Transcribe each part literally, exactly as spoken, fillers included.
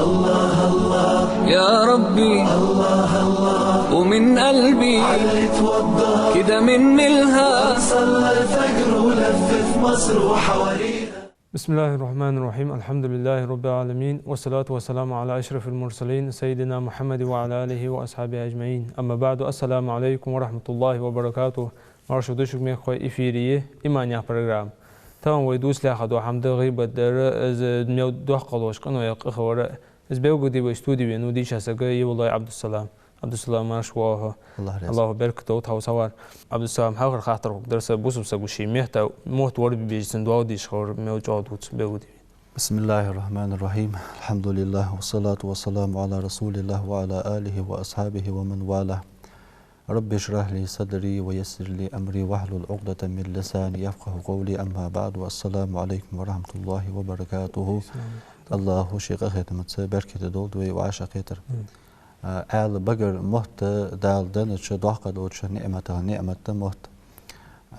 يا ربي، ومن قلبي كده من ملها. صلى الفجر ولف في مصر وحواليها. بسم الله الرحمن الرحيم. الحمد لله رب العالمين، والصلاة والسلام على أشرف المرسلين سيدنا محمد وعلى آله وأصحابه أجمعين. أما بعد، السلام عليكم ورحمة الله وبركاته. Марша дошук, мехкахой, эфире я «Иман» яха программа. Тахан вай дувцалаьха дола хӀама да гӀийбат дар, из мел доккхагӀа долча къиноех къахьегар. Из белгалде вай студе венав дийша саг Евлой Ӏабдуссалам. Ӏабдуссалам, марша воагӀалва хьо. АллахӀ раьза. АллахӀа беркат долда хьа цхьа вар. Ӏабдуссалам, хьалхара хаттар хургдар са, бусалба саго ший метта мотт лорабе безача цун доал деш хилар мел чӀоагӀа дувца, белгалде вена. بسم الله الرحمن الرحيم. الحمد لله والصلاة والسلام على رسول الله وعلى آله وأصحابه ومن والاه. رب اشرح لي صدري ويسر لي أمري واحلل عقدة من لساني يفقهوا قولي. أما بعد، والسلام عليكم ورحمة الله وبركاته. АллахӀа ший къахетамца беркате долда вай вӀашагӀкхетар. Амин. А, Ӏаьла багара мотт Дала деннача доккха долча ниӀматех ниӀмат да мотт.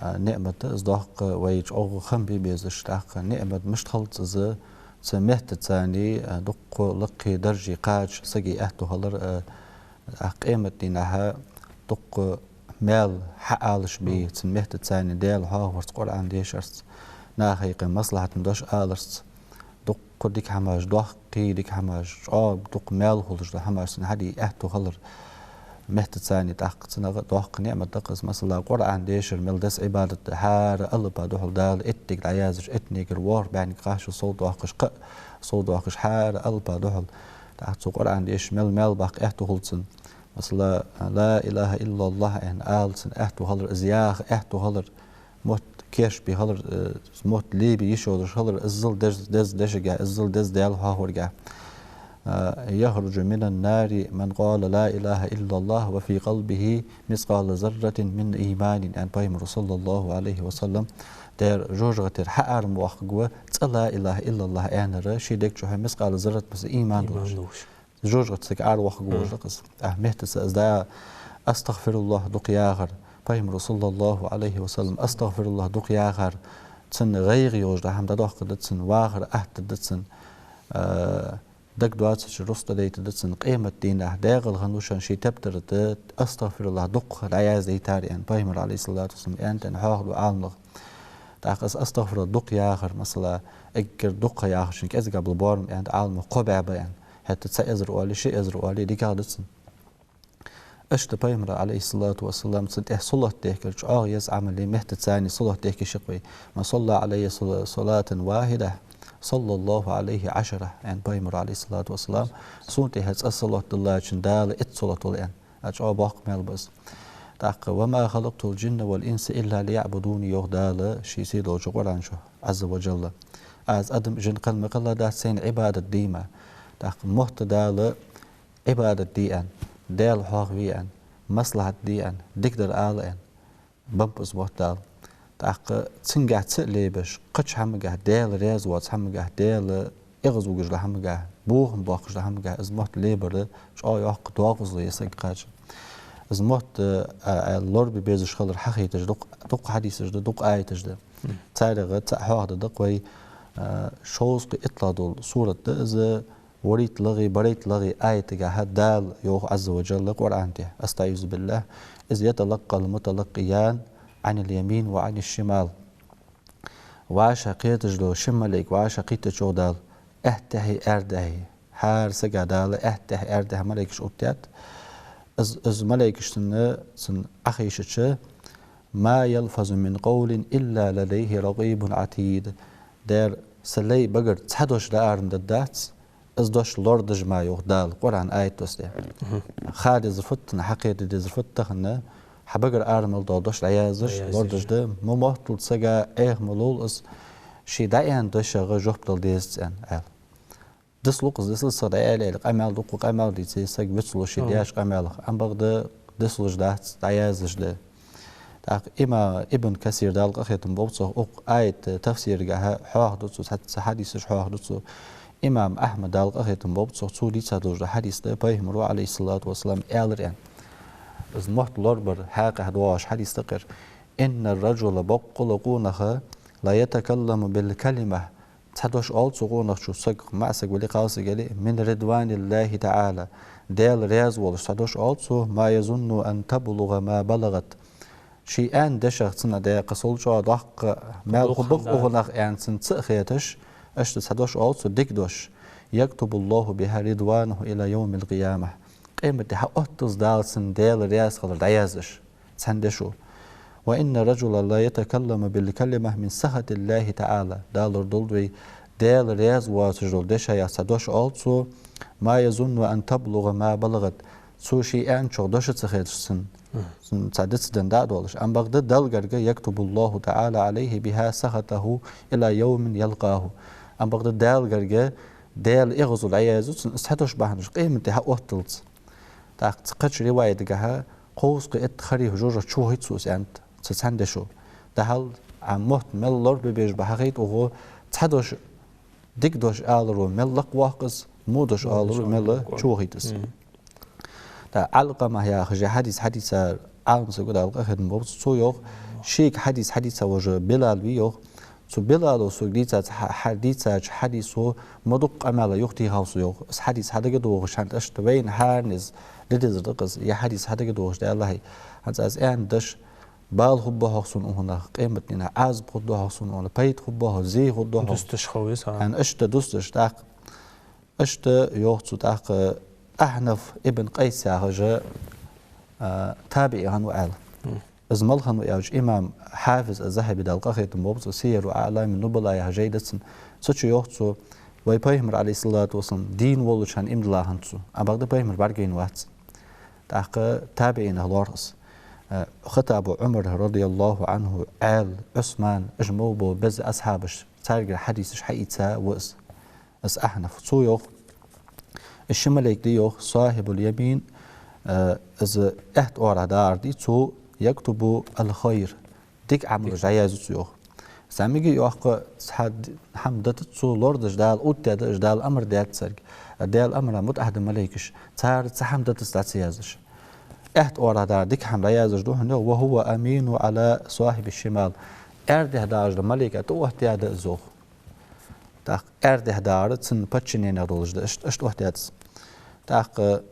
А, ниӀмат да из доккха, вай чӀоагӀа хам бе безаш, тӀаккха ниӀмат мишта хилац из, цу меттаца, а, дуккха лакхе дарже кхача сага аьттув хилар, а, тӀаккха къематдийнахьа дуккха маьл хьаалаш бе, цу меттаца Даьла хьоахаварца, Къуръан дешарца, наха юкъе маслахьата дош аларца, дуккха дика хӀамаш, доккхий дика хӀамаш, чӀоагӀа дукха маьл хулаш дола хӀамаш цунна хьаде аьттув хилар меттаца, тӀаккха цунах доккха ниӀмат да-кх из. Масала, Къуръан дешар мел деза Ӏибадат да, хӀара алапа духьал Дала иттанга дӀаяздеш, иттанегара ворхӀ бӀаьнга кхаччалца совдоаккхаш, кхы а совдоаккхаш, хӀара алапа духьал. ТӀаккха цо Къуръан дешаш мел маьл баккха аьттув хул цунна. Масала, لا إله إلا الله аьнна ала цунна аьттув хилар, из яха аьттув хилар, мотт кийчбе хилар, э, мотт лебе йиш йолаш хилар, иззал деза, деза дешаргахьа, иззал деза Даьла хьоахаваргахьа. А, يخرج من النار من قال لا إله إلا الله وفي قلبه مثقال ذرة من إيمان, аьннад Пайхамара, صلى الله عليه وسلم. Дера, жожагӀатера хьаарам воаккхаргва цкъа لا إله إلا الله аьннар, ший дега чухьа мискъала заррат маса иман долаш. Иман долаш. ЖожагӀатера саг аравоаккхаргволаш да-кх из. А, меттаца из да, أستغفر الله дукха яхар. Пайхамара, صلى الله عليه وسلم, أستغفر الله дукха яхар. Цунна гӀайгӀа йолаш дола хӀама дӀадоаккхаргда цунна, вахар аттаргда цунна. А, дагадоацача рузкъа дайтаргда цунна, къематдийнахьа декъала хинна ва шоана ший тептара тӀа أستغفر الله дукха дӀаяздайтар, аьнна, Пайхамара, عليه الصلاة والسلام, аьннад, аьнна, хьоахаду Ӏаламнаха. ТӀаккха из أستغفر الله дукха яхар, масала, эггара дукха яхачун кӀезигагӀа бола боарам, аьннад Ӏаламнаха, кхо бӀаь ба, аьнна. ХӀаьта цхьа эзар оале, ши эзар оале, дикагӀа да цунна. Иштта Пайхамара, عليه الصلاة والسلام, цунна тӀа салот дехкар чӀоагӀа еза Ӏамал я, меттаца салот дехке шаккхе. من صلى علي صل-، صلاة واحدة صلى الله عليه عشرا, аьннад Пайхамара, عليه الصلاة والسلام. Сона тӀа цкъа салот диллачоа Дала итт салот лу, аьнна. А, чӀоагӀа боккха маьл ба из. ТӀаккха: وما خلقت الجن والإنس إلا ليعبدون, йоах Дала ший сий долча Къуръан чу, عز وجل. Аз адам, жин кхелла ма кхелладац сайна Ӏибадат де мара. ТӀаккха мотт Дала Ӏибадат де аьнна, Даьла хьоахаве аьнна, маслахьат де аьнна, дикадар ала аьнна, беннаб из мотт Дала. ТӀаккха цунгахьа ца лебеш, кхыча хӀамагахьа, Даьла раьза воаца хӀамагахьа, Даьла эгӀазвугаш дола хӀамагахьа, бохам боаккхаш дола хӀамагахьа из мотт лебар чӀоагӀа йоккха доакъазло я саг кхача. Из мотт, а, а, лорабе безаш хилар хьахайташ дукха, дукха хьадисаш да, дукха аяташ да. Царех цаӀ хьоахаде деза-кх вай, а, шовзткъеи итталагӀа дола сурат да из, ворийтталагӀеи барайтталагӀеи аятагахьа Дала йоах, عز وجل, Къуръан тӀа, أستعيذ بالله: إذ يتلقى المتلقيان عن اليمين وعن الشمال. ВӀашагӀкхеташ дола ши малейк вӀашагӀкхийттача, йоах Дала, аьттехи аьрдехи, хӀара сага Дала аьттехи аьрдехи малейкаш оттадаьд. Из, из малейкаш цунна, цунна Ӏохайшача: ما يلفظ من قول إلا لديه رقيب عتيد. Дера, са лай багара цхьа дош дӀаарам дергдац, из дош лорадеш мара, йоах Дала Къуръан аятоста. Ха дезар фуд тахан, хьакхета дезар фуд тахан, хьа багара ара мел дола дош дӀаяздеш, дӀаяздеш, лорадеш да, ма мотталца сага Ӏеха ма ловла из, ше дӀааьнна дешах жоп дала дезац, аьнна, аьле. Дицлу-кх из, дицлуш саг дӀааьле, къамаьл дукха къамаьл дийца саг вицлуш ше деш къамаьлах. Ам бакъда дицлуш дац, дӀаяздеш да. ТӀаккха имам Ибн Касир, Дала къахетам болба цох, укх аята тафсирагахьа хьоахаду цо, цхьацца хьадисаш хьоахаду цо. Имам Ахьмад, Дала къахетам болба цох, цо дийца долаш дола хьадис да, Пайхамара, عليه الصلاة والسلام, аьлар, аьнна. Из мотт лорабар хьакъехьа доагӀаш хьадис да-кх ер. إن الرجل, боккъала къонах, ليتكلم بالكلمة Цхьа дош оал цо къонахчо, саг, маӀа саг вале, кхалсаг яле, من رضوان الله تعالى, Даьла раьза волаш цхьа дош оал цо, ما يظن أن تبلغ ما بلغت. Ший аьнна дешах цунна декъа сол чӀоагӀа доккха маьл хургба укхунах аьнна цунна ца а хеташ, иштта цхьа дош оал цо, дика дош. يكتب الله بها رضوانه إلى يوم القيامة. Къематди хьаотталца Дала цунна Даьла раьза хилар дӀаяздеш. Цхьан дешо. وإن الرجل ليتكلم بالكلمة من سخط الله تعالى. Дала лорадолда вай, Даьла раьза воацаш дола дешаех цхьа дош оал цо, ما يظن أن تبلغ ما بلغت. Цо ший аьнначох дош ца хеташ цунна. Цунна цхьа дицденна дӀа а долаш. Ам бакъда Далла гарга يكتب الله تعالى عليه بها سخطه إلى يوم يلقاه. Ам бакъда Далла гарга Даьла эгӀазул дӀаязду цунна из цхьа дош бахьанаш къематди хьаотталца. ТӀаккха цу кхыча риваятагахьа кховзткъеи итт хана жожагӀате чувахийт цо из аьннад, цу цхьан дешо. ДӀахьал Ӏа мотт мел лорабе безаш ба хьахайт укхо, цхьа дош, дика дош аларо мел лакхвоаккх из, во дош аларо мел чувахийт из. ТӀаккха Ӏалкъама яхаш хьадис хьадийцар Ӏалам саг ва, Дала къахетам болба цунна, цо йоах, шийга хьадис хьадийца вожа Билал вий йоах, цу Билало сога дийцача хьа-, хьа-, дийцача хьадисо ма дукха къамаьл юхатехав со йоах. Из хьадис хьадагадоагӀаш хӀанз иштта вайна хӀаране из де дезар да-кх из, ер хьадис хьадагадоагӀаш даллалехьа. ХӀанз аз аьнна дош, бала хургба-хьогӀ сона укхунах, къематдийнахьа Ӏазап хургда-хьогӀ сона укхунах, пайда хургба-хьогӀ, зе хургда-хьогӀ. Дусташ хов из, а? ХӀанз иштта дусташ тӀаккха. Иштта йоах цо тӀаккха Ахьнаф ибн Къайс яхаш, а, табиӀи хиннав Ӏаьла. Из мала хиннав аьлча, имам хьафиз аз-ЗахӀаби, Дала къахетам болба цунна, «Сияру аӀламин нубала» яха жай да цун. Цу чу йоах цо, вай Пайхамар, Ӏалайхи ссалату вассалам, дийна волча хана иман дилла хиннад цо. Амма бакъда Пайхамар бӀаргавайна вац. ТӀаккха табиӀинех лоархӀ из. Э, Хаттаба Ӏумар, радияллаху Ӏанху, Ӏаьла, Ӏусман, уж мо бола беза асхьабаш, царгара хьадисаш хьаийца ва из. Из Ахьнаф. Цо йоах, из ши малейк да йоах, صاحب اليمين, э, из аьтта оагӀорахьа дагӀар да, цо يكتب الخير, дика Ӏамалаш дӀаязду цо йоах. ЗӀамига йоаккха цхьа д-, хӀама дитац цо, лорадеш Дала оттадаьд уж, Дала амар даьд царга. Даьла амара мутӀахьа да малейкаш. Цар цхьа хӀама дитац дӀа ца яздеш. Аьтта оагӀорахьа дагӀар дика хӀама дӀаяздеш да хьона йоах, وهو أمين على صاحب الشمال. Аьрдехьа дагӀаш дола малейк тӀаоттадаьд из йоах. ТӀаккха аьрдехьа дагӀар цун подчиненех долаш да, иштта, иштта оттадаьд из. ТӀаккха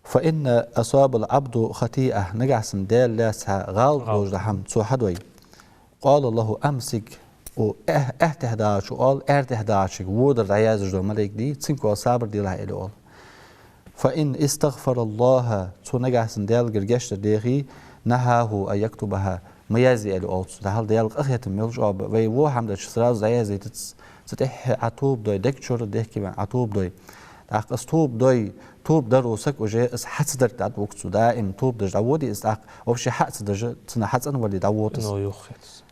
فإن أصاب العبد خطيئة, нагахьа санна Даьла лаьца цхьа гӀалат долаш дола хӀама цо хьадой. قال له أمسك, у, аьтта-, аьттехьа дагӀачо оал, аьрдехьа дагӀачунга водар дӀаяздеш дола малейк дий, цунга оал, сабар делахь, аьле оал. فإن استغفر الله, цо нагахьа санна Даьлагара гешт дар дехе, نهاه أن يكتبها, ма язде, аьле оал цо. ДӀахьал Даьла къахетам мел чӀоагӀа ба, вай во хӀама дича сразу дӀаяздийтац, цу тӀехьа Ӏа тоба дой, дег чура дехке ваьнна Ӏа тоба дой. ТӀаккха из тоба дой, тоба даро саг уже из хьа ца дарга дӀатӀавуг цо, даим тоба деш дӀаводе из тӀаккха, вообще хьа а ца деш, цунна хьацӀенвале дӀавода из.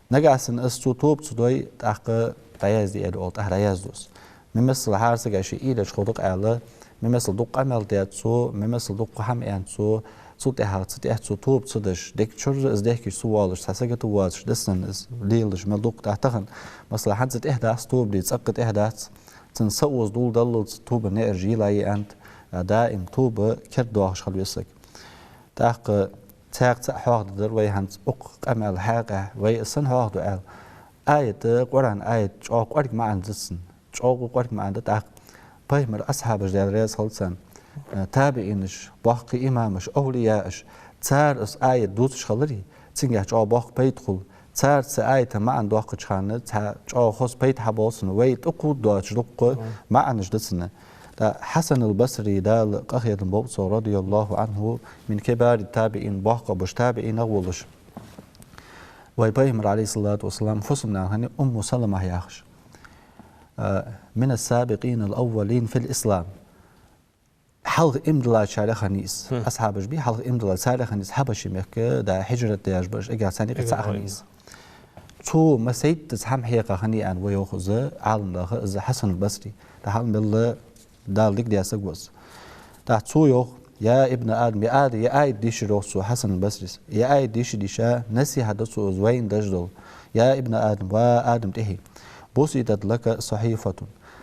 Нагахьа санна из цо тоба ца дой, тӀаккха дӀаязде, аьле оал, тӀаккха дӀаязду из. Мел масала хӀара сага ший уйла йича ховргда-кх аьле, мел масала дукха къамаьл даьд цо, мел масала дукха хӀама аьннад цо, цул тӀехьагӀа цу тӀа цо тоба ца деш, дег чура из дехкаш ца воалаш, цхьа сагота воацаш, дицденна из лелаш мел дукха да тахан. Масала, хӀанз цу тӀа дац тоба де, цӀаккха тӀа дац, цун са оза дулдаллалца тоба наӀараш йийлла я аьннад, даим тоба керда доахаш хила веза саг. ТӀаккха цхьаькха цаӀ хьоахадергдар вай хӀанз укх къамаьла хьакъехьа, вай из сенна хьоахаду аьле. Аят, Къуръан аят чӀоагӀа кӀоарга маӀан да цун. ЧӀоагӀа кӀоарга маӀан да тӀаккха. Пайхамара асхьабаш, Даьла раьза хилва царна, э, табиӀинаш, боккхий имамаш, овлияаш, цар из аят дувцаш хиларе, цунгахьа чӀоагӀа боккха пайда хул. Цар цу аята маӀан доаккхача хана цхьа чӀоагӀа хоза пайда хьабоал цунна, вай тӀакхувда доацаш дукха маӀанаш да цунна. ТӀаккха Хьасан аль-Басри, Дала къахетам болба цох, رضي الله عنه, من كبار التابعين, боккхагӀболча табиӀинех волаш. Вай Пайхамара, Ӏалайхи ссалату вассалам, фусам-нана хиннай Умму Салама яхаш. Э, من السابقين الأولين في الإسلام. Хьалха иман диллачарех хиннай из. Асхьабаш бий хьалха иман диллар, царех хиннай из, Хьабаший мехка, да, хӀижрат даь баьхкача эггара царна юкъе цаӀ хиннай из. Цо массайтта цхьа хӀама хьекха хиннай аьнна ва йоах из Ӏалам наха, из Хьасан аль-Басри. ДӀахьал мел Дала дика даь саг ва из. ТӀаккха цо йоах: «يا ابن آدم», ер аят, ер аят дийшар йоах цо Хьасан аль-Басрис. Ер аят дийша, дийша, насихьат ду цо из вайна деш дола. «يا ابن آدم», ва Адам тӀехье, «بسطت لك صحيفة»,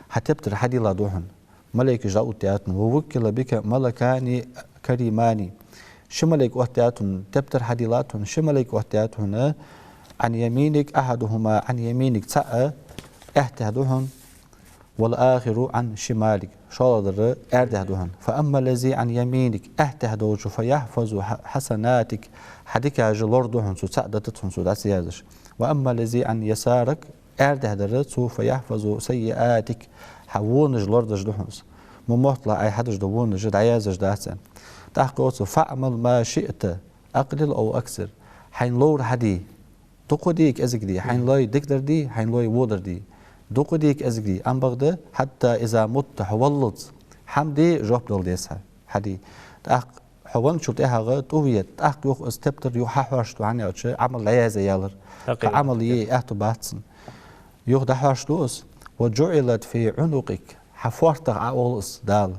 хьа тептар хьадийлла да хьона. Малейкаша дӀаоттадаьд хьона. «ووكل بك ملكان كريمان». Ши малейк оттадаьд хьона, тептар хьадийллад хьона, ши малейк оттадаьд хьона. «عن يمينك أحدهما», عن يمينك цаӀ, аьттехьа да хьона, والآخر عن شمالك, шоллагӀдар аьрдехьа да хьона. فأما الذي عن يمينك, аьттехьа долчо, فيحفظ حسناتك, хьа дикаш лорадергда хьона цо, цаӀ дӀатетт хьона цо, дӀа ца язъеш. وأما الذي عن يسارك, аьрдехьа дар цо, فيحفظ سيئاتك, хьа вонаш лорадеш да хьона из. Ма мотталахь, Ӏай хьадеш дола вонаш дӀаяздеш дац цо. ТӀаккха йоах цо: فاعمل ما شئت أقلل أو أكثر, хьайна ловр хьаде, дукха де, кӀезига де, хьайна лой дикадар де, хьайна лой водар де, дукха де, кӀезига де, амма бакъда, حتى إذا مت, хьо валлалца, хӀама де, жоп дала деза хьа, хьаде. ТӀаккха хьо венначул тӀехьагӀа тӀу ве, тӀаккха йоах из тептар юха хьахьош да, хӀана аьлча Ӏамал дӀаязъяьлар. Кхы Ӏамал е аьттув бац цунна. Юха дӀахьош да из: وجعلت في عنقك, хьа фоартах ӀоагӀа из Дала.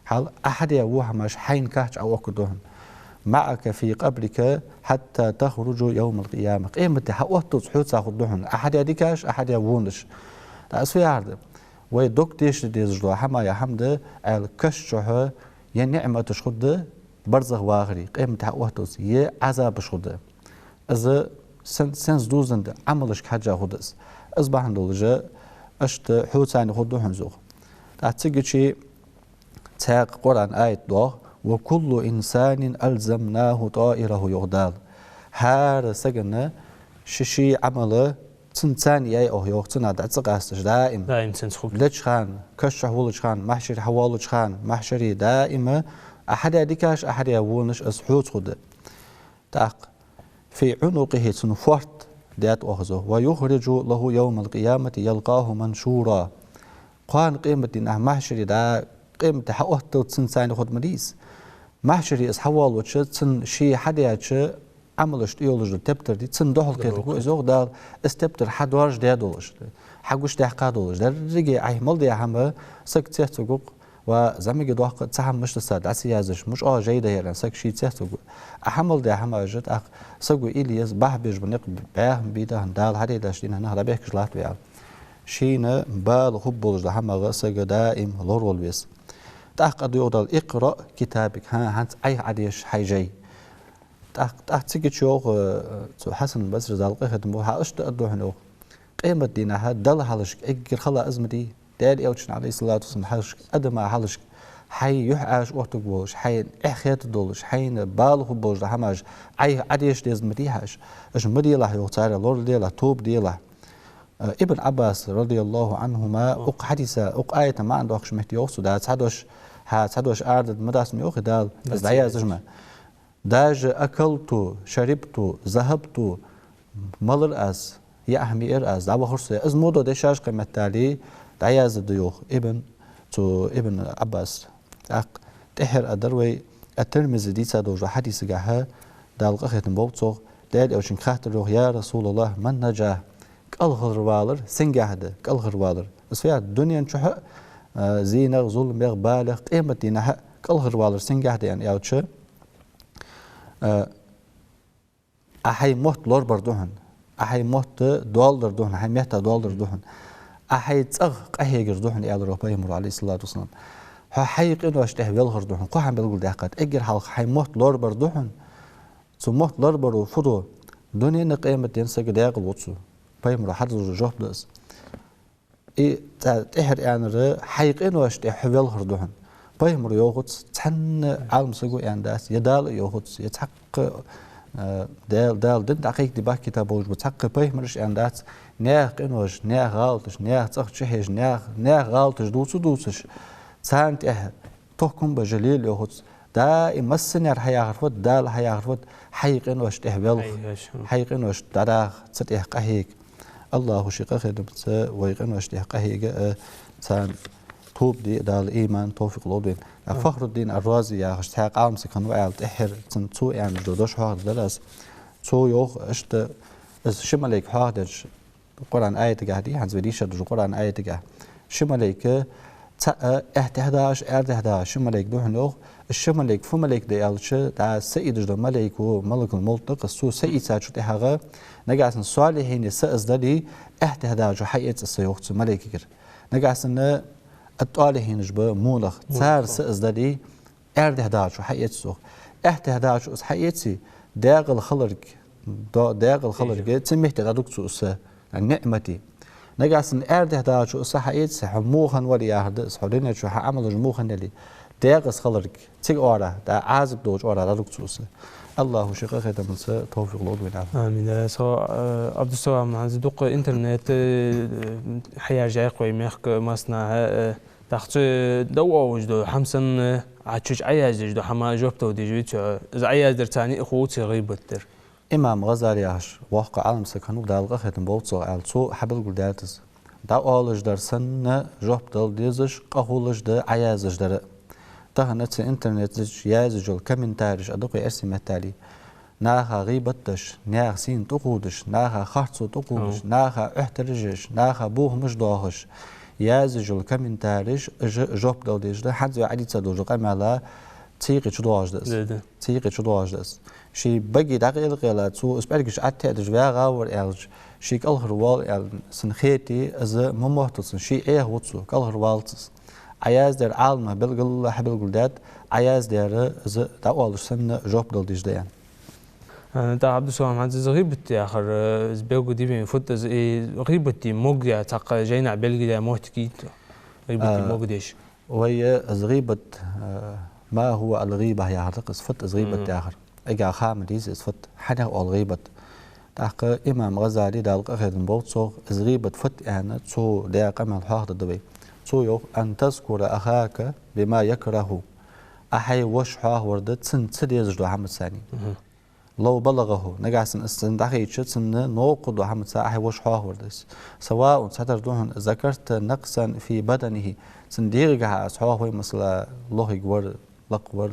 Хьал Ӏа хьадаь во хӀамаш хьайна кхаччалца ӀоагӀа да хьона. معك في قبرك حتى تخرج يوم القيامة. Къематди хьаотталца хьоца хургда хьона Ӏа хьадаь дикаш, Ӏа хьадаь вонаш. ТӀаккха из фу яхар да? Вай дог тешаш дезаш дола хӀама е хӀама да, аьлча, каша чухь е ниӀматаш хургда барзах вахаре, къематди хьаотталца, е Ӏазапаш хургда. Из сен-, сенца дувзаденна да, Ӏамалашка хьежжа хургда из. Из бахьан долаш, иштта хьоца хургда хьона из, йоах. ТӀаккха цигача цхьаькха Къуръан аят доагӀа: وكل إنسان ألزمناه طائره, йоах Дала. ХӀара сагана ший-ший Ӏамал цунна царна яй оаха, йоах, цунах дӀа ца къасташ, даим. Даим цунца хургда. Леча хана, каша чухь волча хана, махьшаре хьавоалача хана, махьшаре даим Ӏа хьадаь дикаш, Ӏа хьадаь вонаш, из хьоца хургда. ТӀаккха في عنقه, цун фоарт даьд оаха из. ويخرج له يوم القيامة يلقاه منشورا. Кхоана къематдийнахьа махьшаре дӀа, къематди хьаотталца цунна царна хургда ма дий из. Махьшаре из хьавоалача, цунна ше хьадаьча Ӏамалаш тӀа йолаш дола тептар дий, цунна духьалкхетаргва из, йоах Дала, из тептар хьадоаржадаь долаш, хьагучадаьккха долаш. Деррига Ӏайха мел даь хӀама саг цецваргва-кх, ва зӀамига доккха цхьа хӀама мишта да са дӀа ца яздеш, мича оагӀув жай да ер, саг ший цецваргва. Ӏа хьа мел даь хӀамаш тӀаккха саго уйла е еза, бахьа беш ба никъ бӀаьха ма бий тахан, Дала хьадайдача дийнахьа нах дӀабехкаш латтаве аьле. Шийна бала хургболаш дола хӀамах саг даим лоравала веза. ТӀаккха аргда, йоах Дала: اقرأ كتابك, хӀа, хӀанз Ӏайха Ӏодеша хьай жай. ТӀаккха, тӀаккха цигача йоах, э, цу Хьасан Басрис, Дала къахетам болба, хьа иштта аргда хьона, йоах. Къематдийнахьа Далла хьалхашка эггара хала из ма дий, Даьла Элчана, عليه الصلاة والسلام, хьалхашка, адама хьалхашка хьай юхь Ӏаьша оттаргволаш, хьайна эхь хетаргдолаш, хьайна бала хургболаш дола хӀамаш Ӏайха Ӏодеша деза ма дий хьа уж. Уж ма делахь, йоах, царех лораделахь, тоба делахь. Э, Ибн Ӏаббаса, رضي الله عنهما, укх хьадиса, укх аята маӀан доаккхаш метте йоах цо, да, цхьа дош, хӀа, цхьа дош арадаргда ма дац ма йоах Дала, из дӀаяздеш ма. Даже أكلت, شربت, ذهبت, малар аз, яа хӀама яар аз, дӀавахар со, из мо дола дешаш кхы меттел дӀаяздергда, йоах Ибн, цу Ибн Ӏаббаса. ТӀаккха тӀеххьара а дар вай, ат-Тирмизе дийца долча хьадисагахьа, Дала къахетам болба цох, Даьла Элчанга хаттар, йоах: يا رسول الله، من النجاة؟ КӀалхарвалар сенгахьа да, кӀалхарвалар. Из фу яхар да? Дунен чухь а, а, зенах, зуламех, балех, къематдийнахьа а кӀалхарвалар сенгахьа да аьнна аьлча, а, Ӏа хьай мотт лорабар да хьона. Ӏа хьай мотт доаладар да хьона, хьай метта доаладар да хьона. Ӏа хьай цӀагӀа къахьегар да хьона, аьлар йоах Пайхамаро, عليه الصلاة والسلام. Хьо хьай къиношта тӀехьа велхар да хьона. Кхо хӀама белгалдаьккхад. Эггара хьалха хьай мотт лорабар да хьона. Цу мотт лорабаро фу да? Дунен а къематден а сага даькъала ва цо. Пайхамаро хьадоаладаь дола жоп да из. И цӀа тӀеххьара аьннар хьай къиношта тӀехьа хьо велхар да хьона. Пайхамаро йоахац, цхьанне Ӏалам саго аьнна дац, е Дала йоахац, е цхьаккха, э, Дала, Дала дин дӀакхайкаде баьхкийтта болаш бола цхьаккха пайхамараша аьнна дац, наьха къинош, наьха гӀалаташ, наьха цӀагӀа чухьежа, наьха, наьха гӀалаташ дувца а дувцаш, царна тӀехьа тохкам беш лела йоахац. Даим массане а хьаяхар фуд, Дала хьаяхар фуд: хьай къиношта тӀехьа велха, хьай, хьай, хьай къиношта дӀадаха, цу тӀехьа къахьега. АллахӀа ший къахетамца вай къиношта тӀехьа къахьега а, царна тоба де а Дала иман, товфикъ лолда вайна. А, Фахруддин ар-Рази яхаш цхьа Ӏалам саг хиннав аьлча, тӀеххьара цунна цо аьнна дош хьоахадергда аз. Цо йоах, иштта, из ши малейк хьоахадеш, Къуръан аятагахьа дий, хӀанз вай дийша долча Къуръан аятагахьа. Ши малейк, цаӀ аьттехьа дагӀаш, аьрдехьа дагӀаш ши малейк да хьона, йоах. Ши малейк фу малейк да аьлча, дӀа саийдаш дола малейк ва, малакул-мовт да-кх из, цо саийцачул тӀехьагӀа, нагахьа санна солихӀинех са из дале, аьттехьа дагӀачо хьаэц из са, йоах цу малейкагара. Нагахьа санна ат-талихӀинаш ба, молах, цар са из дале, аьрдехьа дагӀачо хьаэц из, йоах. Аьттехьа дагӀачо из хьаэце, даькъала хиларга, до-, даькъала хиларга, цу метте дӀадуг цо из са, ниӀмате. Нагахь санна аьрдехь дахачо из хьаэцача, хьо муха хинна вар яхар да из, хьо дунен чу хьа Ӏамалаш муха хинна яле, декъаза хиларга, цига оагӀора, дӀа Ӏазап долча оагӀора дӀадуг цо из. АллахӀа ший къахетамца товфикъ лолда вайна. Амин. Э, со, э, Ӏабдуссалам, хӀанз дукха интернет, э, хьаяьржай-кх вай мехка массанахьа, э, тӀаккха цу дӀаоалаш дола хӀама санна, Ӏа чу Ӏояздеш дола хӀама жоп дала дезаш вий цо? Из Ӏояздар царна а хул, цу гӀийбат дар. Имам ГӀазали яхаш воккха Ӏалам саг хиннав, Дала къахетам болба цох, аьлча, цо хьабелгалдаьд из. ДӀаоалаш дар санна жоп дала дезаш, къахьулаш да Ӏояздеш дар а. Тахан цу интернета чу язъеш йола комментареш а да-кх вай эрсий меттала. Наха гӀийбат деш, наьха сийна тӀакхувдаш, наха харцо тӀакхувдаш, наха Ӏоьхтараш еш, наха бохамаш доахаш, язъеш йола комментареш, уж жоп дала дезаш да. ХӀанз вай Ӏодийца долча къамаьла цу юкъе чудоагӀаш да из. Да, да. Цу юкъе чудоагӀаш да из. Ший баге дӀакъайла-къайла, цо из пӀелгаш ӀотӀатеӀадеш вагӀа вар аьлча, ше кӀалхарвоал аьнна цунна хете, из ма мотталца, ший Ӏеха ва цо, кӀалхарвалац из. Ӏояздаьр Ӏалама белгала хьабелгалдаьд, Ӏояздаьр из дӀаоалаш санна жоп дала дезаш да аьнна. А, тӀаккха, Ӏабдуссалам, хӀанз из гӀийбат яхар, э, из белгалде вайна фуд из, и гӀийбата мог я, цхьаккха жайнашка белгалдаь моттиг йий-те? ГӀийбата А, мог деш. Вай из гӀийбат, э, ما هو الغيبة яхар да-кх из, фуд из гӀийбат яхар. Эггара ха ма деза из фуд, хьанах оал гӀийбат. ТӀаккха имам ГӀазали, Дала къахетам болба цох, из гӀийбат фуд аьнна, цо даь къамаьл хьоахадергда вай. Цо йоах: أن تذكر أخاك بما يكره. Ӏа хьай воша хьоахавар да цунна ца дезаш дола хӀамаца. لو بلغه, нагахь санна из цунна дӀахайча, цунна новкъа дола хӀамаца Ӏа хьай воша хьоахавар да из. سواء, цхьатарра да хьона, ذكرت نقصا في بدنه, цун дегӀагахьа из хьоахавой, масала, лохиг вар, лакха вар,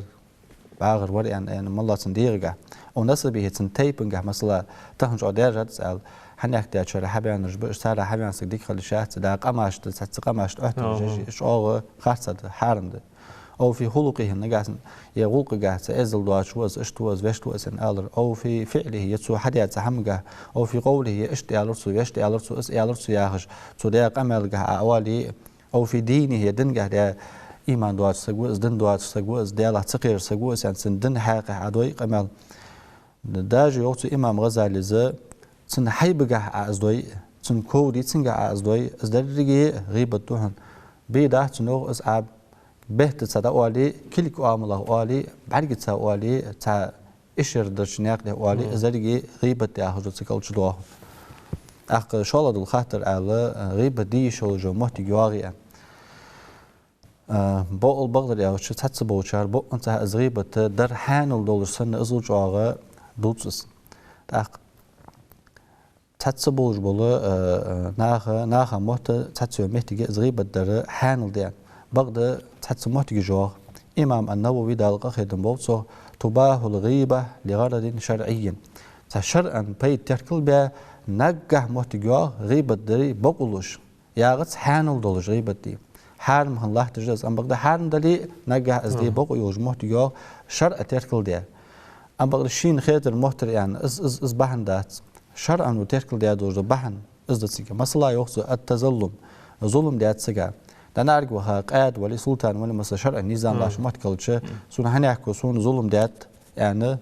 багӀар вар аьнна, аьнна, моллагӀа цун дегӀагахьа. أو نسبه, цун тайпангахьа, масала, тахан чӀоагӀа даьржад из аьлча, хьанехк даьчар хьабаьннараш ба уж, царех хьаваьнна саг дика хила йиш яц, да къамашта, цхьацца къамашта Ӏоьхтараш еш, чӀоагӀа харц да, хьарам да. أو في خلقه, нагахь санна, е гӀулакхагахьа, цхьа эздел доацаш ва из, иштта ва из, вешта ва из аьнна алар. أو في فعله, е цо хьадаь цхьа хӀамагахьа. أو في قوله, е иштта аьлар цо, вешта аьлар цо, из аьлар цо яхаш, цо даь къамаьлагахьа Ӏа оале. أو في دينه, е дингахьа, да, иман доацаш саг ва из, дин доацаш саг ва из, Даьлах ца кхераш саг ва из аьнна, цун дина хьакъехьа Ӏа дой къамаьл. Даже йоах цу имам ГӀазалис, цун хьайбагахьа Ӏа из дой, цун ков дийцангахьа Ӏа из дой, из деррига гӀийбат да хьона. Бе дац цунах из Ӏа бехктаца дӀаоале, кулг оамалах оале, бӀаргаца оале, цхьа ишар дарча наькъа тӀа оале, из деррига гӀийбат яхаш да, цу кӀал чудоагӀа. ТӀаккха шоллагӀа дола хаттар аьлча, гӀийбат де йиш йолаш йола моттиг йоагӀий аьнна. А, бокъонца бакъдар аьлча, цхьацца болчар бокъонца из гӀийбат дар хьаьнал долаш санна, из чӀоагӀа дувц из. ТӀаккха цхьацца болаш бола, а, а, наха, наха мотт цхьацца йолча моттиге из гӀийбат дар хьаьнал да аьнна. Бакъда цхьацца моттигаш йоагӀа. Имам ан-Навави, Дала къахетам болба цох: تباح الغيبة لغرض شرعي. Цхьа шарӀан пайда теркал баь, наггахьа моттиг йоагӀа гӀийбат дари бокъо луш. ЯгӀац хьаьнал долаш гӀийбат де. Хьарам хинна латташ да из, амма бакъда хьарам дале а, наггахьа из де бокъо йолаш моттиг йоагӀа, шарӀа теркал даь. Амма бакъда шийна хетар моттар аьнна, из, из, из бахьан дац. ШарӀо теркал даь долаш да бахьан, из да цига. Масала, йоах цо, ат-тазаллум, зулам даьд сага. ДӀанарг ваха, къаьда вале, султан вале, масала, шарӀан низам латташ моттиг хилча, сона хьанехко, сона зулам даьд аьнна,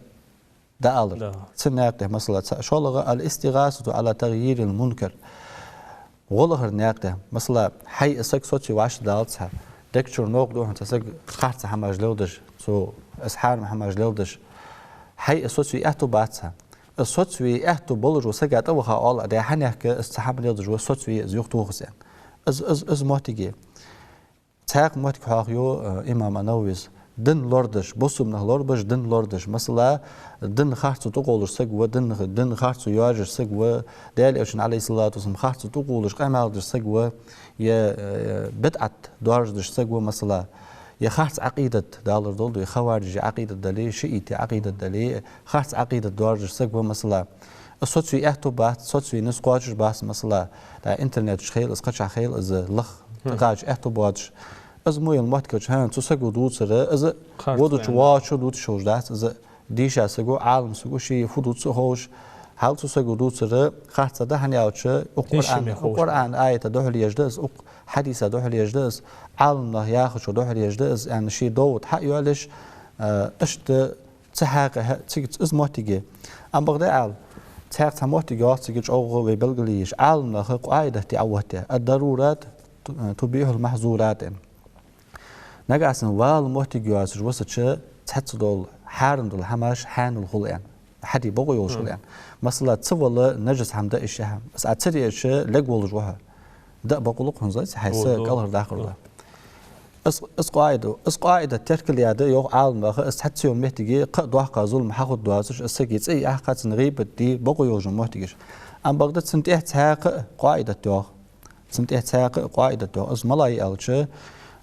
дӀаалар. Да. Цу наькъа тӀа, масала, цхьа, шоллагӀа: الاستغاثة على تغيير المنكر. ГӀо лахара наькъа тӀа. Масала, хьай из саг соцаве вӀаштӀехьадалац хьа. Дег чура новкъа да хьона цхьа саг, харца хӀамаш леладеш, цо из хьарам хӀамаш леладеш. Хьай из соцаве аьттув бац хьа. Из соцаве аьттув болаш вола сага тӀаваха оал Ӏа: «Даьра, хьанехка из цхьа хӀама леладеш ва, соцаве из, юхатоха из», аьнна. Из, из, из моттиге. Цхьаькха моттиг хьоахаю, э, имам ан-Нававис: дин лорадеш, бусалба нах лорабеш, дин лорадеш. Масала, дин харцо тӀакхоллаш саг ва, дин, дин харцо йоажаш саг ва, Даьла Элчан, عليه الصلاة والسلام, харцо тӀакхоллаш къамаьл деш саг ва, е, э, бидӀат доаржадеш саг ва, масала, е харц Ӏакъидат, далар долда, е хаварижий Ӏакъидат дале, шиӀитий Ӏакъидат дале, харц Ӏакъидат доаржаш саг ва, масала. Соцаве аьттув бац, соцаве низ кхоачаш бац, масала, тӀа интернета чу хийла из, кхычахьа хийла из, лаха тӀакхача аьттув боацаш. Из мо йола моттиг хилча, хӀанз цу саго дувцар, из водача воацачо дувцаш хулаш дац, из дийша саго, Ӏалам саго, ше фу дувц а ховш, хьал цу саго дувцар харц да, хӀана аьлча укх Къуръан, укх Къуръан аята духьал еш да из, укх хьадиса духьал еш да из, Ӏалам наха яхачо духьал еш да из, аьнна, ше довод хьа а йоалаеш, а, иштта цу хьакъехьа, цига из моттиге. Амма бакъда аьлча, Цхьаькха цхьа моттиг йоагӀа цига чӀоагӀа вай белгалъеш, Ӏаламнаха къаӀидат де Ӏоватта, «الضرورات تبيح المحظورات» аьнна. Нагахьа санна вала моттиг йоацаш ва сача, цхьацца дола хьарам дола хӀамаш хьанал хул аьнна, хьаде бокъо йолаш хул аьнна. Масала, ца вала нажас хӀама даа йиш яц хьа. Из Ӏа ца деача, лег волаш ва хьо. Даа бокъо лу хьона, зайца хьайса кӀалхардаккхар да. Из, из къаӀида, из къаӀидат теркал яь да, йоах Ӏаламнаха, из цхьацца йолча моттиге кхы а доккха зулам хьахургдоацаш, из сага цӀи а яьккха, цунна гӀийбат де бокъо йолаш йола моттигаш. Амма бакъда цунна тӀехьа цхьаькха а къаӀидат йоагӀа. Цунна тӀехьа цхьаькха а къаӀидат йоагӀа. Из малагӀа я аьлча: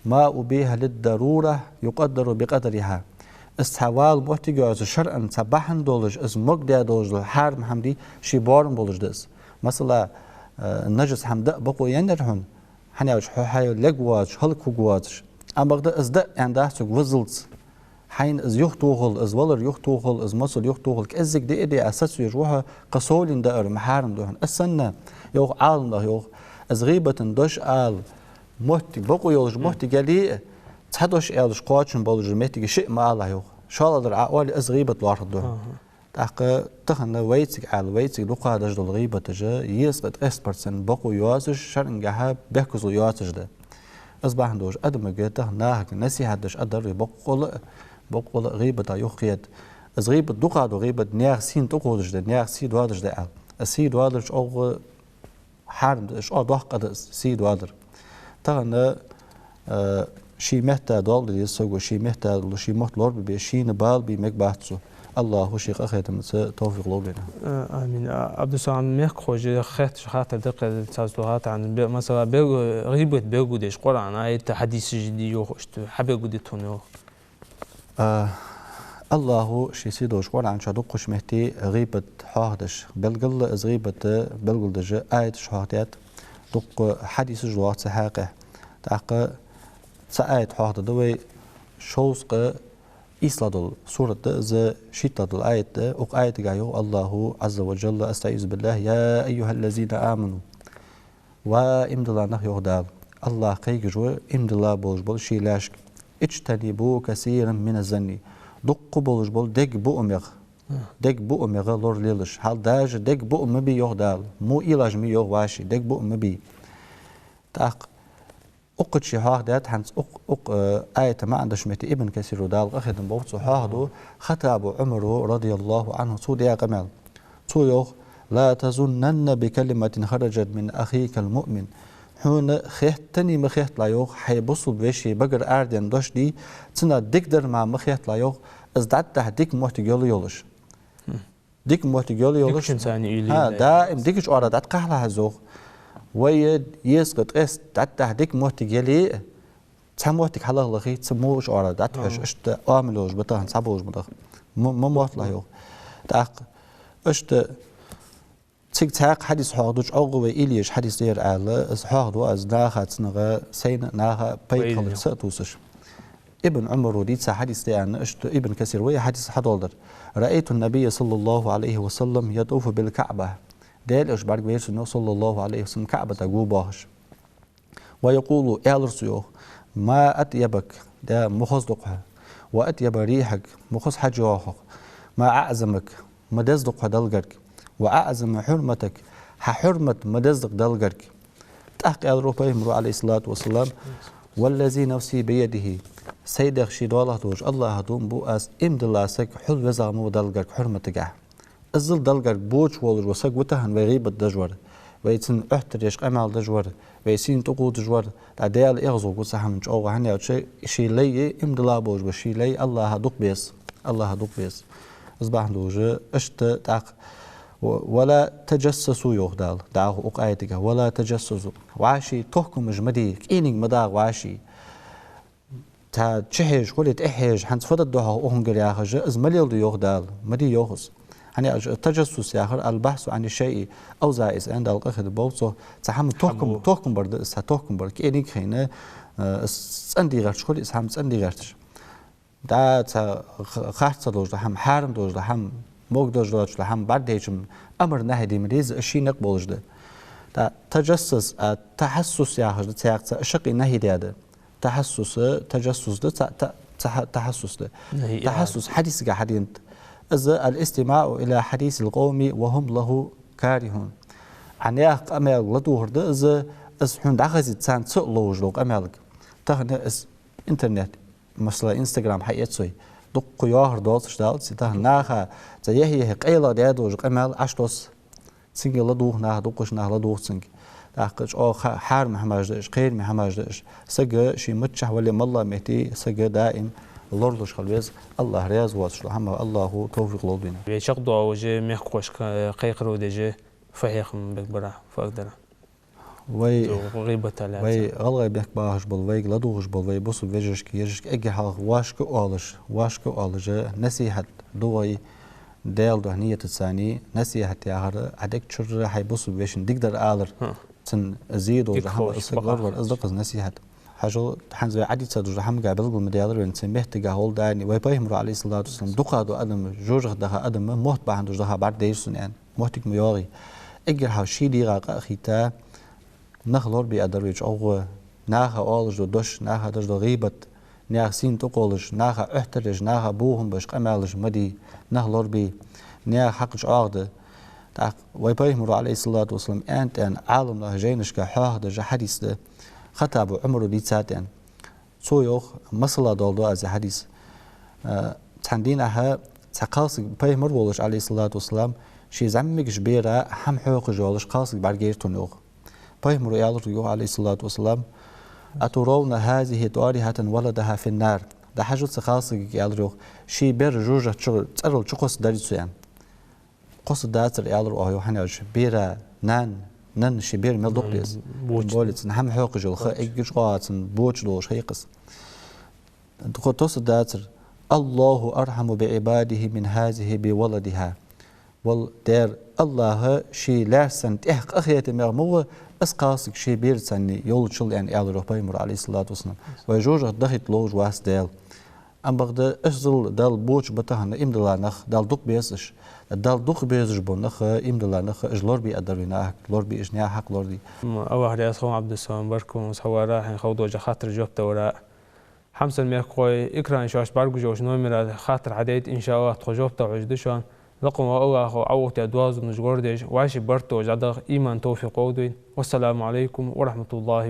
«ما أبيح للضرورة يقدر بقدرها». Из цхьа вала моттиг йоацаш, шарӀан цхьа бахьан долаш, из мог де долаш дола хьарам хӀама дий, ший боарам болаш да из. Масала, э, нажас хӀама даа бокъо еннаяр хьона, хӀана аьлча хьо хьай лег воацаш, хӀалаквуг воацаш. Амма бакъда из даа аьнна дац цунга вазалца. Хьайна из юхатохал, из валар юхатохал, из моцал юхатохал, кӀеззига диа а диа, сацавеш ва хьо, кхы совленна даар ма хьарам да хьона. Из санна, йоах Ӏаламнаха, йоах, из гӀийбата дош ала моттиг, бокъо йолаш моттиг яле а, цхьа дош аьлча кхоачам болаш йола моттиге шиъ ма алалахь, йоах. ШоллагӀдар Ӏа оале, из гӀийбат лоархӀаргда хьона. ТӀаккха тахан вайцига аьлча, вайцига дукха деш дола гӀийбаташ езткъеи ткъеста процент бокъо йоацаш, шарӀангахьа бехказло йоацаш да. Из бахьан долаш адамага тахан нахага насихьат деш а дар вай боккъала а, боккъала а гӀийбата юхакхета. Из гӀийбат дукха да, гӀийбат наьха сийна тӀакхувдаш да, наьха сий доадаш да аьнна. Из сий доадар чӀоагӀа хьарам да, чӀоагӀа доккха къа да из сий доадар. Тахан, э, ший метта доал де деза саго, ший метта, ший мотт лорабе беза, шийна бала бе мегабац цо. АллахӀа ший къахетамца товфикъ лолда вайна. Э, амин. А, Ӏабдуссалам, мехкахоша хетташ хаттар да кхы цхьацца хаттар, бе-, масала, бе-, гӀийбат белгалдеш Къуръан аят, хьадисаш дий йоах, иштта хьабелгалдита хьона йоах. А, АллахӀа ший сий долча Къуръан чу дуккхача метте гӀийбат хьоахадеш, белгала из гӀийбат белгалдеш аяташ хьоахадаьд, дуккха хьадисаш доагӀа цу хьакъехьа. ТӀаккха цхьа аят хьоахаду вай, шовзткъа ийслагӀа дола сурат да из, шийтталагӀа дола аят да. Укх аятагахьа йоах АллахӀа عز وجل: أستعيذ بالله: يا أيها الذين آمنوا. Ва иман дилла нах, йоах Дала, АллахӀ кхайкаш ва иман дилла болаш бола ший лаьшка: اجتنبوا كثيرا من الظن. Дукха болаш бола дег буамех, дег буамех лоралелаш. Хьал даже дег буам ма бий, йоах Дала. Му уйлаш ма йий, йоах, вӀаший, дег буам ма бий. ТӀаккха укх чу хьоахадаьд хӀанз укх, укх, э, аята маӀан деш метте Ибн Касира, Дала къахетам болба цунна, хьоахаду Хаттаба Ӏумара, رضي الله عنه, цо даь къамаьл. Цо йоах: لا تظنن بكلمة خرجت من أخيك المؤمن. Хьона хеттане ма хеталахь, йоах, хьай бусалба веший багара арадаьнна дош дий, цунах дикадар мара ма хеталахь, йоах, из дӀатӀехьа дика моттиг йола йолаш. Дика моттиг йола йолаш. Дикачун цани уйла. ХӀа, даим дикача оагӀорахьа дӀатӀакхахьалахь из, йоах. Вай езткъа ткъеста дӀатӀехьа дика моттиг яле а, цхьа моттиг хьалахлахе, цу моча оагӀорахьа дӀатӀахьош, иштта оамал йолаш ба тахан цхьаболаш ма даха. Ма, ма мотталахь, йоах. ТӀаккха иштта цига цхьаькха хьадис хьоахаду, чӀоагӀа вай уйла еш хьадис да ер аьнна, из хьоахаду аз, наха цунах, сайна наха пайда хиларах са а тувсаш. Ибн Ӏумара дийца хьадис да аьнна, иштта Ибн Касира вай хьадис хьадоаладаьд: رأيت النبي صلى الله عليه وسلم يطوف بالكعبة. Даьла Элча бӀаргавайра сона, صلى الله عليه وسلم, КаӀбатага гу боахаш. ويقول, аьлар цо, йоах: ما أطيبك, да, ма хоза да-кх хьо, وأطيب ريحك, ма хоза хьаж йоагӀа хьох, ما أعظمك, ма деза да-кх хьо Далла гарга, وأعظم حرمتك, хьа хьурмат ма деза да-кх Далла гарга. ТӀаккха аьлар Пайхамара, عليه الصلاة والسلام: والذي نفسي بيده, сай дегӀ ший доалахьа долча АллахӀа дув буъ аз, иман дилла саг хьулвезагӀа ма ва Далла гарга хьурматагахьа. Иззал Далла гарга боча волаш вола саг ва тахан вай гӀийбат деш вар, вай цунна Ӏоттар еш къамаьл деш вар, вай сийна тӀакхувдаш вар, тӀаккха Даьла эгӀазло гу цу хӀаман чӀоагӀа, хӀана аьлча ший лай, иман дилла болаш бола ший лай АллахӀа дукха беза, АллахӀа дукха беза. Из бахьан долаш иштта тӀаккха: و-, ولا تجسسوا, йоах Дала, дӀахо укх аятагахьа: ولا تجسسوا. ВӀаший тохкамаш ма де, кӀаьнк ма дагӀа вӀаший. Цхьа чухьежа, хуле тӀехьежа, хӀанз фу дергда хьогӀ укхунгара яхаш, из ма леладе, йоах Дала, ма де, йоах из. ХӀана аьлча таджассус яхар البحث عن الشيء أو زائد, аьнна, Дала къахетам болба цох, цхьа хӀама тохкам, тохкам бар да из, цхьа тохкам бар, кӀаьнк хинна, э, из цӀенде гӀерташ хуле, из хӀама цӀенде гӀерташ. ДӀа цхьа х-, харц долаш дола хӀама, хьарам долаш дола хӀама, мог долаш доацаш дола хӀама бӀаргадайча, амар-нахьи де ма деза, из ший никъ болаш да. ТӀаккха таджассус, а, тахьассус яхаш да цхьаькха, цхьа шаккхе нахьи даь да. Тахьассус, таджассус да, цхьа та-, цхьа тахьассус да. Нахьи, тахьассус хьадисагахьа хьаденад. Из الاستماع إلى حديث القوم وهم له كارهون. Ӏа наьха къамаьлага ладувгӀар да из, из хьона дӀахазийта царна ца а ловш дола къамаьлага. Тахан из интернет, масала, Instagram хьаэц вай, дукха йоахар доацаш далац, тахан наха цхьа яхь-яхь къайлагӀа даь долаш къамаьл Ӏаш доац. Цунга ладувгӀа нах, дукхача наха ладувгӀа цунга. ТӀаккха чӀоагӀа ха-, хьарам хӀамаш да уж, кхерам хӀамаш да уж. Сага ший миччахьа вале а, моллагӀа метте сага даим лоралуш хила веза, АллахӀ раьза воацаш дола хӀама, АллахӀа товфикъ лолда вайна. Вай чакхдоалаш мехкахошка кхайкхар деш, фу хьехам бергбар, фу аргдар? Вай, цу гӀийбата лаьца. Вай гӀалгӀай мехка бахаш бола, вайга ладувгӀаш бола вай бусалба вежарашка, ержашка эггара хьалха вӀашка а оалаш, вӀашка а оалаш, насихьат ду вай, Даьла духьа нийятаца царна насихьат яхар, Ӏа дег чура хьай бусалба вешийна дикадар алар. Хм. Цун зе долаш хӀама, из саг лоравар, из да-кх из насихьат. Хьажал, хӀанз вай Ӏадийца долаш дола хӀама белгал ма даьлар вайна, цу меттиге гӀолла дани, вай Пайхамара, عليه الصلاة والسلام, дукха дола адам, жожагӀате даха адам, мотт бахьан долаш даха бӀаргадайра сона, аьнна. Моттиг ма йоагӀий. Эггара хьалха ший дегӀа къа а хийтта, нах лорабе а дар вай чӀоагӀа, наха оалаш дола дош, наха деш дола гӀийбат, наьха сийна тӀакхоллаш, наха Ӏоьхьтараш, наха бохам беш къамаьлаш ма де, нах лорабе, наьха хьакъ чӀоагӀа да. ТӀаккха вай Пайхамара, عليه الصلاة والسلام, аьннад, аьнна, Ӏаламнаха жайнашка хьоахадеш хьадис да, Хаттаба Ӏумара дийцад, аьнна. Цо йоах, масала доаладу аз из хьадис. Э, цхьан дийнахьа цхьа кхалсаг, Пайхамар волаш, عليه الصلاة والسلام, ший зӀамигача бера хӀама хьокхаш йолаш кхалсаг бӀаргайайра цунна, йоах. Пайхамара аьлар йоах, عليه الصلاة والسلام: «أترون هذه طارحة ولدها في النار؟» ДӀахьажал цу кхалсагага, аьлар йоах, ший бер жожагӀате чу, цӀерал чукхоссадарий цо, аьнна. Кхоссадацар, аьлар оаха йоах, хӀана аьлча бера нана, нанна ший бер мел дукха беза. Тем более цунна хӀама хьокхаш йола ха эггара чӀоагӀа цунна боча долаш ха я-кх из. Кхо-, кхоссадацар: «الله أرحم بعباده من هذه بولدها». Валла, дера, АллахӀа ший лаьрхӀа санна тӀех къахетамегӀа ма ва из кхалсаг ший бераца санна йолчул, аьнна, аьлар йоах Пайхамара, عليه الصلاة والسلام. Вай жожагӀате дахийта ловш вац Даьла. Амма бакъда, уж зал Далла боча ба тахан, иман дилла нах, Далла дукха безаш. Далла дукха безаш бола нах, иман дилла нах, уж лорабе а дар вай нахага, лорабе уж, наьха хьакъ лораде. АллахӀ раьза хилва, Ӏабдуссалам, баркал хьона хьавара, хьайна ховдолча хаттара жоп далара. Хьамсара мехкахой, экрана чу бӀаргагуш йолча номера хаттар хьадайта, иншааллахӀ, тхо жоп дала хьожаргда шоана. Лакха волча АллахӀа Ӏоухтя доазонаш лорадеш, вӀаший барт долаш дӀадаха иман, товфикъ лолда вайна. والسلام عليكم ورحمة الله